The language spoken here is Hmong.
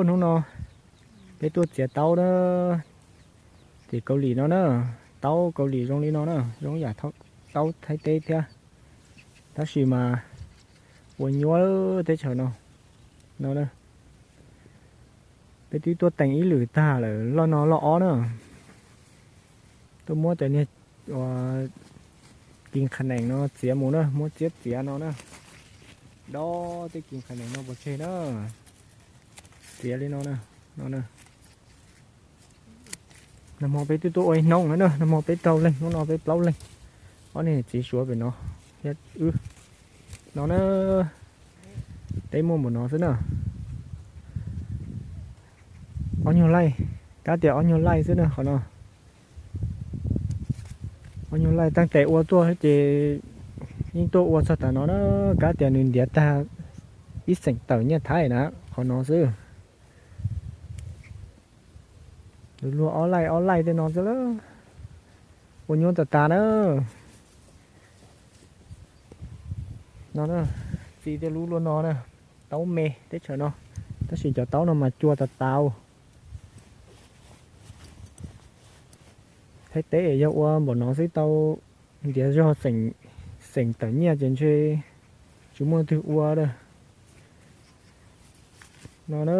Hnub no peb tuaj txiav taub na, tim Kaus Lim no na, taub Kaus Lim zoo li no na, zoo yam taub Thaib teb thiab, tab sis mas ua nyuaj teb chaws no, no na. Peb twb tuaj teem ib lwm tag lawm, loj no loj ob na. Tuaj muab cov niag kis qhas nees no txiav mus na, muab txiab txiav no na. Dob tej kis qhas nees no pov tseg na, txiav li no na, no na. Nag hmo peb twb tuaj ua ib hnub na, nag hmo peb rau leeg, hnub no peb plaub leeg. Ob niag txiv Suav pem no thiab wb no na. Teb muaj npaum no xwb na. Ob nyuag laij, kab tias ob nyuag laij xwb na qhov no. Ob nyuag laij, tag tes ua tuaj ces yeej tuaj ua txog tas no na, kab tias nws ntiav tag ib xeem tawm nyiaj Thaib na, qhov no xwb. Luag ob laij ob laij tej no xwb lawm, ua nyuaj tas tas na. No, txiv tej lub luaj no na, taub me teb chaws no, tab sis cov taub no mas cua tas tas. Thaib teb yog ua npaum no xwb tau ntiav zog xeem tawm nyiaj ces ntshe tsis muaj twg ua lawm. No na.